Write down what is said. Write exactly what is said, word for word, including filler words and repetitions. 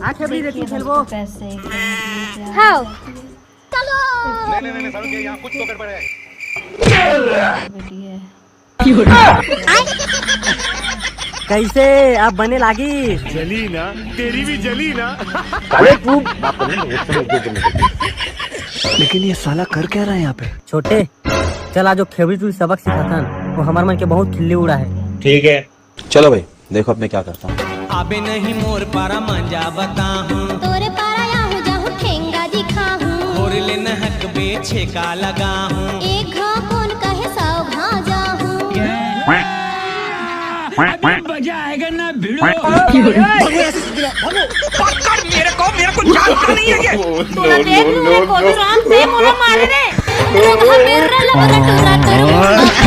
आंखें भी देखी खेलबो। कैसे हाँ। नहीं नहीं नहीं सारुण, ये यहाँ कुछ तो गड़बड़ है। बेटी है। कैसे अब बने लागी? जली ना, तेरी भी जली ना। साले तू माफ कर दे, मुझे समझ दे। लेकिन ये साला कर क्या रहा है यहाँ पे? छोटे, चल आज वो खेबड़ी टूरी सबक सिखाथन। वो हमार मन के बहुत खिल्ली उड़ा है। ठीक है, चलो भाई, देखो अब मैं क्या करता हूँ। अबे नहीं मोर पारा मांजा बताहूँ। तोरे पारा आहूँ जाहूँ ठेंगा दिखाहूँ। और ले नहक बेछे का लगाहूँ। एक घाव कोन कहे सौ घाव जाहूँ। मजा आएगा ना भिड़ो। पकड़ मेरे को, मेरे को जानता नहीं है ये। तोला देख लूँ रे कोदू राम से मोला मारे रे। मेरा लबरा टुरा टुरू।